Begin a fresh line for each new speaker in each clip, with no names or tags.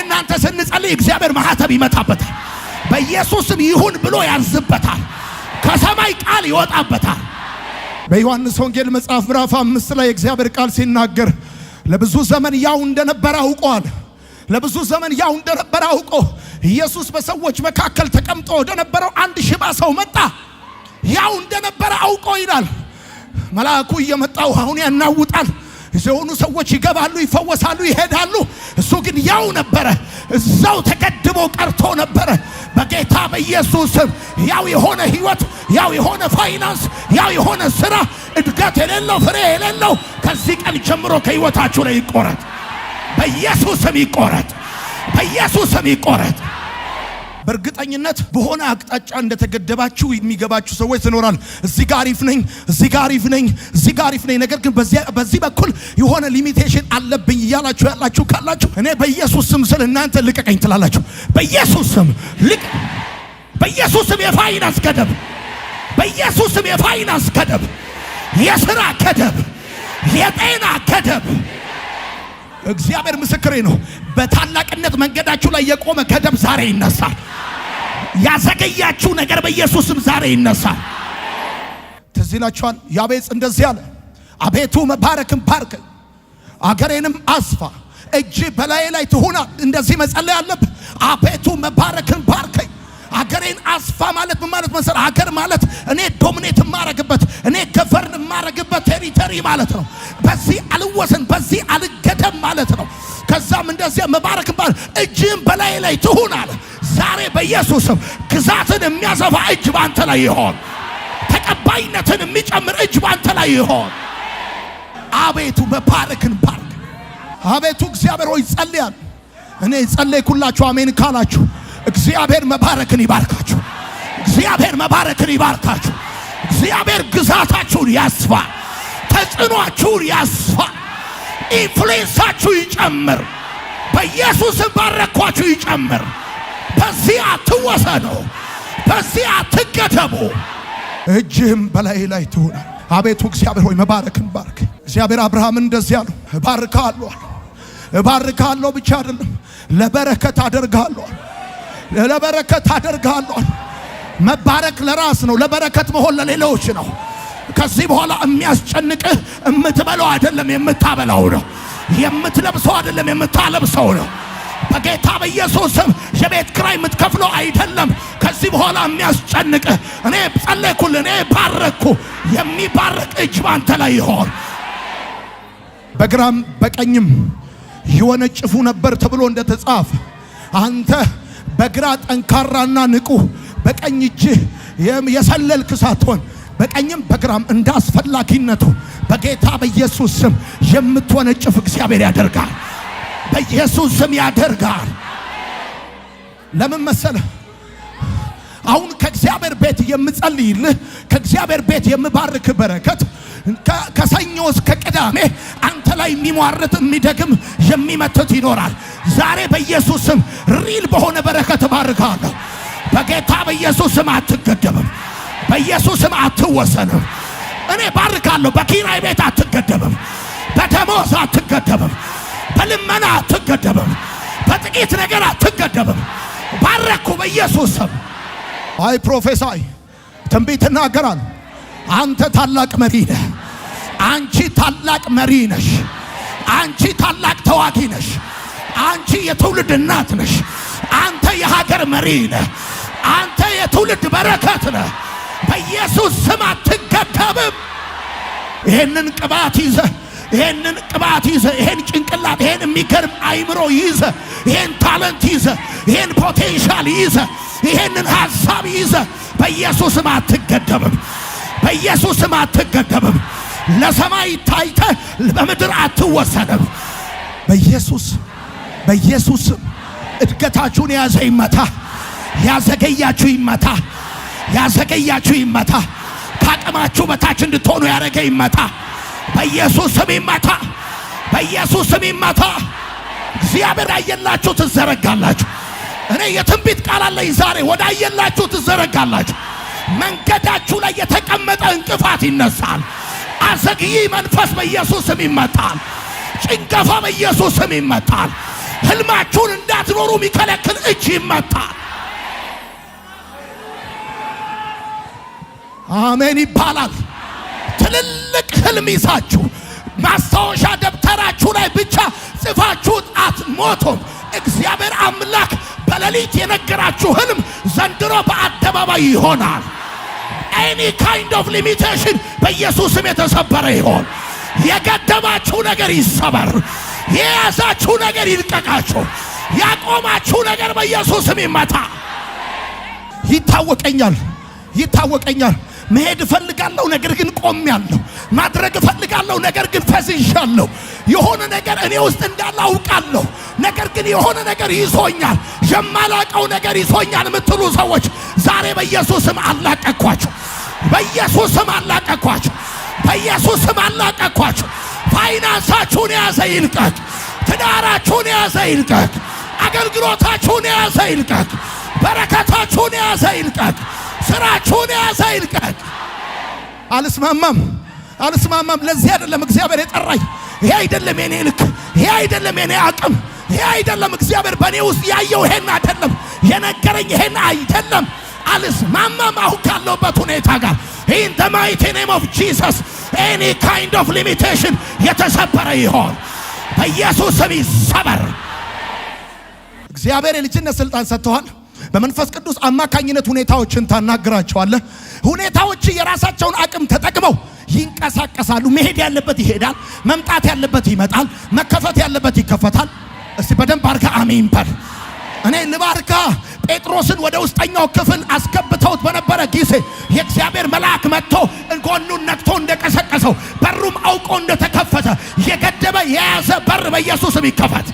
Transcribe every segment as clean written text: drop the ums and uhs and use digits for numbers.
እናንተ ስንጸልይ እግዚአብሔር ማህተም ይመታበታል። በኢየሱስም ይሁን ብሎ ያዝበታል። ከሰማይ ቃል ይወጣበታል።
በዮሐንስ ወንጌል መጽሐፍ ምዕራፍ 5 ላይ የእግዚአብሔር ቃል ሲናገር ለብዙ ዘመን ያው እንደነበረ አውቋል። ለብዙ ዘመን ያው እንደነበረ አውቆ ኢየሱስ በሰዎች መካከል ተቀምጦ ወደነበረው አንድ ሽባ ሰው መጣ። ያው እንደነበረ አውቆ ይላል። መልአኩ እየመጣ ውሃውን ያናውጣል። የሆኑ ሰዎች ይገባሉ፣ ይፈወሳሉ፣ ይሄዳሉ። እሱ ግን ያው ነበረ፣ እዛው ተገድቦ ቀርቶ ነበረ። በጌታ በኢየሱስ ስም ያው የሆነ ህይወት፣ ያው የሆነ ፋይናንስ፣ ያው የሆነ ስራ፣ እድገት የሌለው፣ ፍሬ የሌለው ከዚህ ቀን ጀምሮ ከህይወታችሁ ላይ ይቆረጥ። በኢየሱስ ስም ይቆረጥ። በኢየሱስ ስም ይቆረጥ። በእርግጠኝነት በሆነ አቅጣጫ እንደተገደባችሁ የሚገባችሁ ሰዎች ትኖራል። እዚህ ጋር አሪፍ ነኝ፣ እዚህ ጋር አሪፍ ነኝ፣ እዚህ ጋር አሪፍ ነኝ፣ ነገር ግን በዚህ በኩል የሆነ limitation አለብኝ እያላችሁ ያላችሁ ካላችሁ እኔ በኢየሱስ ስም ስል እናንተ ልቀቀኝ ትላላችሁ።
በኢየሱስ ስም ልቅ በኢየሱስ ስም የፋይናንስ ገደብ፣ በኢየሱስ ስም የፋይናንስ ገደብ፣ የስራ ገደብ፣ የጤና ገደብ።
እግዚአብሔር ምስክሬ ነው።
በታላቅነት መንገዳችሁ ላይ የቆመ ገደብ ዛሬ ይነሳል። ያዘገያችሁ ነገር በኢየሱስ ስም ዛሬ ይነሳል።
ትዝ ይላችኋል። ያቤጽ እንደዚህ አለ፣ አቤቱ መባረክን ባርከኝ፣ አገሬንም አስፋ፣ እጅ በላዬ ላይ ትሁና። እንደዚህ መጸለይ አለብህ። አቤቱ መባረክን ባርከኝ፣ አገሬን አስፋ ማለት ምን ማለት መሰለህ? አገር ማለት እኔ dominate የማረግበት፣ እኔ govern የማረግበት territory ማለት ነው። በዚህ አልወሰን፣ በዚህ አልገደም ማለት ነው። ከዛም እንደዚያ መባረክን ባር
እጅህም በላዬ ላይ ትሁን አለ። ዛሬ በኢየሱስ ስም ግዛትን የሚያሰፋ እጅ ባንተ ላይ ይሆን። ተቀባይነትን የሚጨምር እጅ ባንተ ላይ ይሆን። አቤቱ መባረክን ባርክ።
አቤቱ እግዚአብሔር ሆይ ጸልያል። እኔ ጸለይኩላችሁ አሜን ካላችሁ እግዚአብሔር መባረክን ይባርካችሁ።
እግዚአብሔር መባረክን ይባርካችሁ። እግዚአብሔር ግዛታችሁን ያስፋ፣ ተጽዕኗችሁን ያስፋ፣ influence ኣችሁ ይጨምር። በኢየሱስም ባረኳችሁ ይጨምር። በዚህ አትወሰኑ፣ በዚህ አትገደቡ።
እጅህም በላይ ላይ ትሆናል። አቤቱ እግዚአብሔር ሆይ መባረክን ባርክ። እግዚአብሔር አብርሃምን እንደዚህ አለው፣ እባርክሃለሁ አለው። እባርክሃለሁ ብቻ አይደለም፣ ለበረከት አደርግሃለሁ አለው። ለበረከት አደርግሃለሁ አለው።
መባረክ ለራስ ነው፣ ለበረከት መሆን ለሌሎች ነው። ከዚህ በኋላ የሚያስጨንቅህ የምትበላው አይደለም፣ የምታበላው ነው። የምትለብሰው አይደለም፣ የምታለብሰው ነው። በጌታ በኢየሱስ ስም የቤት ኪራይ የምትከፍለው አይደለም። ከዚህ በኋላ የሚያስጨንቅህ እኔ ጸለይኩልህ፣ እኔ ባረኩ። የሚባርክ እጅ ባንተ ላይ ይሆን።
በግራም በቀኝም ይወነጭፉ ነበር ተብሎ እንደተጻፈ አንተ በግራ ጠንካራና ንቁ፣ በቀኝ እጅህ የሰለልክ ሳትሆን በቀኝም በግራም እንደ አስፈላጊነቱ
በጌታ በኢየሱስ ስም የምትወነጭፍ እግዚአብሔር ያደርጋል። በኢየሱስ ስም ያደርጋል።
ለምን መሰለህ? አሁን ከእግዚአብሔር ቤት የምጸልይልህ፣ ከእግዚአብሔር ቤት የምባርክ በረከት ከሰኞ እስከ ቅዳሜ
አንተ ላይ የሚሟርት፣ የሚደግም፣ የሚመትት ይኖራል። ዛሬ በኢየሱስ ስም real በሆነ በረከት እባርክሃለሁ። በጌታ በኢየሱስ ስም አትገደብም። በኢየሱስ ስም አትወሰንም። እኔ ባርካለሁ። በኪራይ ቤት አትገደብም። በደሞዝ አትገደብም። በልመና አትገደብም። በጥቂት ነገር አትገደብም። ባረኩ በኢየሱስ ስም።
I prophesy፣ ትንቢት እናገራለሁ። አንተ ታላቅ መሪ ነህ።
አንቺ ታላቅ መሪ ነሽ። አንቺ ታላቅ ተዋጊ ነሽ። አንቺ የትውልድ እናት ነሽ። አንተ የሀገር መሪ ነህ። አንተ የትውልድ በረከት ነህ። በኢየሱስ ስም አትገደብም። ይሄንን ቅባት ይዘህ፣ ይሄንን ቅባት ይዘህ፣ ይሄን ጭንቅላት፣ ይሄን የሚገርም አይምሮ ይዘህ፣ ይሄን talent ይዘህ፣ ይሄን potential ይዘህ፣ ይሄንን ሐሳብ ይዘህ በኢየሱስ ስም አትገደብም። በኢየሱስ ስም አትገደብም። ለሰማይ ታይተህ በምድር አትወሰንም።
በኢየሱስ፣ በኢየሱስ ስም።
እድገታችሁን የያዘ ይመታ። ያዘገያችሁ ይመታ። ያዘገያችሁ ይመታ። ከአቅማችሁ በታች እንድትሆኑ ያደረገ ይመታ። በኢየሱስ ስም ይመታ። በኢየሱስ ስም ይመታ። እግዚአብሔር አየላችሁ ትዘረጋላችሁ። እኔ የትንቢት ቃል አለኝ ዛሬ ወዳየላችሁ ትዘረጋላችሁ። መንገዳችሁ ላይ የተቀመጠ እንቅፋት ይነሳል። አዘግይ መንፈስ በኢየሱስ ስም ይመታል። ጭንገፋ በኢየሱስ ስም ይመታል። ህልማችሁን እንዳትኖሩ እንዳትኖሩ የሚከለክል እጅ ይመታል። አሜን ይባላል። ትልልቅ ህልም ይዛችሁ ማስታወሻ ደብተራችሁ ላይ ብቻ ጽፋችሁት አትሞቱም። እግዚአብሔር አምላክ በሌሊት የነገራችሁ ህልም ዘንድሮ በአደባባይ ይሆናል። Any kind of limitation በኢየሱስ ስም የተሰበረ ይሆን። የገደባችሁ ነገር ይሰበር። የያዛችሁ ነገር ይልቀቃችሁ። ያቆማችሁ ነገር በኢየሱስ ስም ይመታ።
ይታወቀኛል፣ ይታወቀኛል። መሄድ እፈልጋለሁ፣ ነገር ግን ቆሜያለሁ። ማድረግ እፈልጋለሁ፣ ነገር ግን ፈዝዣለሁ። የሆነ ነገር እኔ ውስጥ እንዳለ አውቃለሁ፣ ነገር ግን የሆነ ነገር ይዞኛል፣ የማላቀው ነገር ይዞኛል የምትሉ ሰዎች ዛሬ በኢየሱስ ስም አላቀቅኳችሁ።
በኢየሱስ ስም አላቀቅኳችሁ። በኢየሱስ ስም አላቀቅኳችሁ። ፋይናንሳችሁን የያዘ ይልቀቅ። ትዳራችሁን የያዘ ይልቀቅ። አገልግሎታችሁን የያዘ ይልቀቅ። በረከታችሁን የያዘ ይልቀቅ። ስራችሁን የያዘ ይልቀቅ።
አልስማማም፣ አልስማማም። ለዚህ አይደለም እግዚአብሔር የጠራኝ።
ይሄ አይደለም የኔ ልክ፣ ይሄ አይደለም የኔ አቅም፣ ይሄ አይደለም እግዚአብሔር በእኔ ውስጥ ያየው፣ ይሄን አይደለም የነገረኝ፣ ይሄን አይደለም። አልስማማም አሁን ካለሁበት ሁኔታ ጋር። In the mighty name of Jesus, any kind of limitation የተሰበረ ይሆን፣ በኢየሱስ ስም ይሰበር።
እግዚአብሔር የልጅነት ስልጣን ሰጥቶሃል። በመንፈስ ቅዱስ አማካኝነት ሁኔታዎችን ታናግራቸዋለህ። ሁኔታዎች የራሳቸውን አቅም ተጠቅመው ይንቀሳቀሳሉ። መሄድ ያለበት ይሄዳል፣ መምጣት ያለበት ይመጣል፣ መከፈት ያለበት ይከፈታል። እስቲ በደንብ አድርገህ አሜን በል። እኔ ልባርካ።
ጴጥሮስን ወደ ውስጠኛው ክፍል አስገብተውት በነበረ ጊዜ የእግዚአብሔር መልአክ መጥቶ ጎኑን ነክቶ እንደቀሰቀሰው፣ በሩም አውቆ እንደተከፈተ፣ የገደበ የያዘ በር በኢየሱስ ስም ይከፈት፣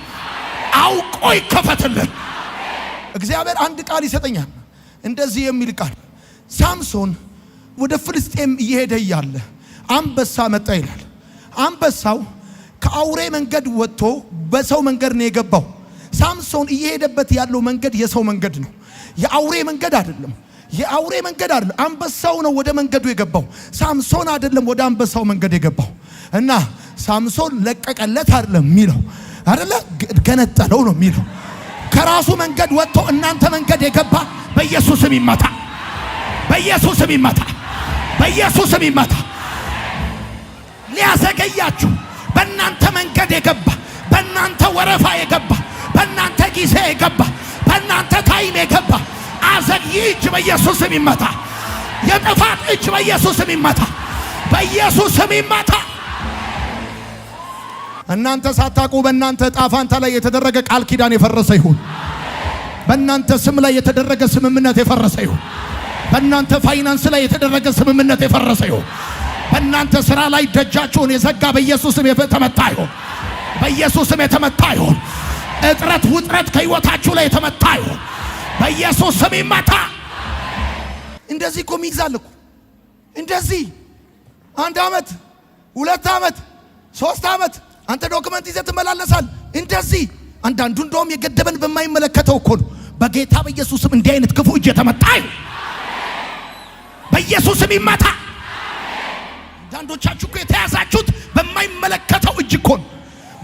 አውቆ ይከፈትልን።
እግዚአብሔር አንድ ቃል ይሰጠኛል፣ እንደዚህ የሚል ቃል። ሳምሶን ወደ ፍልስጤም እየሄደ እያለ አንበሳ መጣ ይላል። አንበሳው ከአውሬ መንገድ ወጥቶ በሰው መንገድ ነው የገባው። ሳምሶን እየሄደበት ያለው መንገድ የሰው መንገድ ነው፣ የአውሬ መንገድ አይደለም። የአውሬ መንገድ አይደለም። አንበሳው ነው ወደ መንገዱ የገባው። ሳምሶን አይደለም ወደ አንበሳው መንገድ የገባው። እና ሳምሶን ለቀቀለት አይደለም የሚለው፣ አይደለ፣ ገነጠለው ነው የሚለው።
ከራሱ መንገድ ወጥቶ እናንተ መንገድ የገባ በኢየሱስ ስም ይመታ፣ በኢየሱስ ስም ይመታ፣ በኢየሱስ ስም ይመታ። ሊያዘገያችሁ በእናንተ መንገድ የገባ፣ በእናንተ ወረፋ የገባ፣ በእናንተ ጊዜ የገባ፣ በእናንተ time የገባ አዘግይ እጅ በኢየሱስ ስም ይመታ። የጥፋት እጅ በኢየሱስ ስም ይመታ። በኢየሱስ ስም ይመታ።
እናንተ ሳታውቁ በእናንተ ዕጣ ፋንታ ላይ የተደረገ ቃል ኪዳን የፈረሰ ይሁን። በእናንተ ስም ላይ የተደረገ ስምምነት የፈረሰ ይሁን። በእናንተ ፋይናንስ ላይ የተደረገ ስምምነት የፈረሰ ይሁን።
በእናንተ ስራ ላይ ደጃችሁን የዘጋ በኢየሱስ ስም የተመታ ይሁን። በኢየሱስ ስም የተመታ ይሁን። እጥረት፣ ውጥረት ከህይወታችሁ ላይ የተመታ ይሁን። በኢየሱስ ስም ይመታ።
እንደዚህ እኮ የሚይዛል እኮ፣ እንደዚህ 1 ዓመት፣ 2 ዓመት፣ 3 ዓመት አንተ document ይዘህ ትመላለሳል። እንደዚህ አንዳንዱ እንደውም የገደበን በማይመለከተው እኮ ነው።
በጌታ በኢየሱስ ስም እንዲህ አይነት ክፉ እጅ የተመታ ይሁን። በኢየሱስ ስም ይመታ። አንዳንዶቻችሁ እኮ የተያዛችሁት በማይመለከተው እጅ እኮ ነው።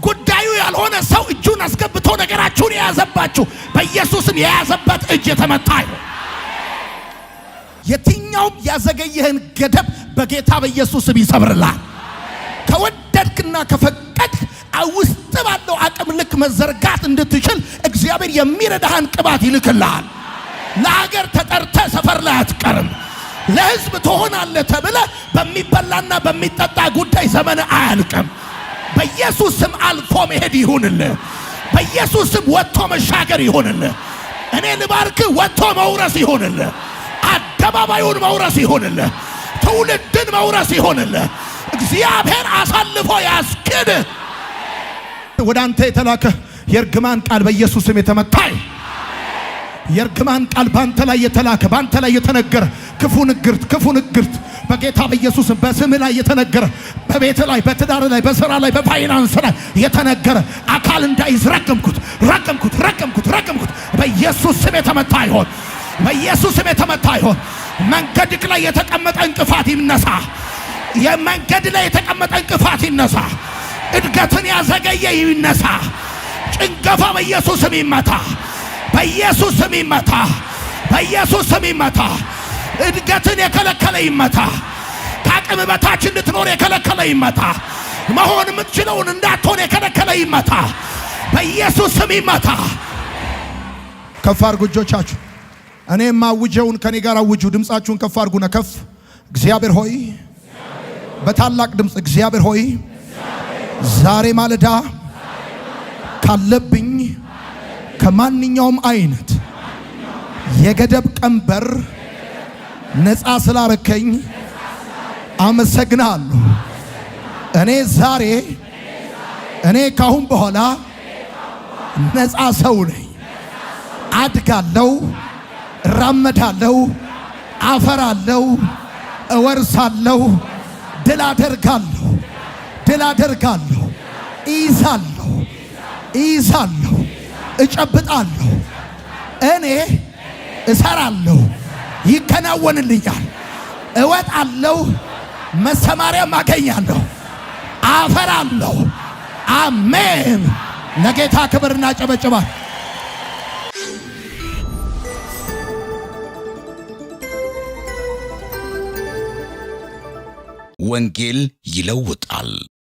ጉዳዩ ያልሆነ ሰው እጁን አስገብቶ ነገራችሁን የያዘባችሁ፣ በኢየሱስ ስም የያዘበት እጅ የተመታ ይሁን። የትኛውም ያዘገየህን ገደብ በጌታ በኢየሱስ ስም ይሰብርልሃል። ከወደድክና ከፈቀድክ ውስጥ ባለው አቅም ልክ መዘርጋት እንድትችል እግዚአብሔር የሚረዳህን ቅባት ይልክልሃል። ለሀገር ተጠርተህ ሰፈር ላይ አትቀርም። ለሕዝብ ትሆናለህ ተብለህ በሚበላና በሚጠጣ ጉዳይ ዘመን አያልቅም። በኢየሱስ ስም አልፎ መሄድ ይሁንልህ። በኢየሱስ ስም ወጥቶ መሻገር ይሁንልህ። እኔ ልባርክ፣ ወጥቶ መውረስ ይሁንልህ። አደባባዩን መውረስ ይሁንልህ። ትውልድን መውረስ ይሁንልህ። እግዚአብሔር አሳልፎ ያስክድ።
ወደ አንተ የተላከ የእርግማን ቃል በኢየሱስ ስም የተመታ ይሁን። የእርግማን ቃል ባንተ ላይ የተላከ፣ ባንተ ላይ የተነገረ ክፉ ንግርት፣ ክፉ ንግርት በጌታ በኢየሱስ ስም በስም ላይ የተነገረ፣ በቤት ላይ፣ በትዳር ላይ፣ በስራ ላይ፣ በፋይናንስ ላይ የተነገረ
አካል እንዳይዝ ረገምኩት፣ ረገምኩት፣ ረገምኩት፣ ረገምኩት። በኢየሱስ ስም የተመታ ይሆን። በኢየሱስ ስም የተመታ ይሆን። መንገድክ ላይ የተቀመጠ እንቅፋት ይነሳ። የመንገድ ላይ የተቀመጠ እንቅፋት ይነሳ። እድገትን ያዘገየ ይነሳ። ጭንገፋ በኢየሱስ ስም ይመታ። በኢየሱስ ስም ይመታ። በኢየሱስ ስም ይመታ። እድገትን የከለከለ ይመታ። ከአቅም በታች እንድትኖር የከለከለ ይመታ። መሆን የምትችለውን እንዳትሆን የከለከለ ይመታ። በኢየሱስ ስም ይመታ።
ከፍ አድርጉ እጆቻችሁ። እኔ የማውጀውን ከኔ ጋር አውጁ። ድምፃችሁን ከፍ አድርጉና ከፍ። እግዚአብሔር ሆይ በታላቅ ድምፅ እግዚአብሔር ሆይ ዛሬ ማለዳ ካለብኝ ከማንኛውም አይነት የገደብ ቀንበር ነፃ ስላረከኝ አመሰግናለሁ። እኔ ዛሬ እኔ ካሁን በኋላ ነፃ ሰው ነኝ። አድጋለሁ፣ እራመዳለሁ፣ አፈራለሁ፣ እወርሳለሁ፣ ድል አደርጋለሁ፣ ድል አደርጋለሁ፣ እይዛለሁ፣ እይዛለሁ፣ እጨብጣለሁ፣ እኔ እሰራለሁ፣ ይከናወንልኛል፣ እወጣለሁ፣ መሰማሪያም አገኛለሁ፣ አፈራለሁ። አሜን። ለጌታ ክብር እናጨበጭባል።
ወንጌል ይለውጣል።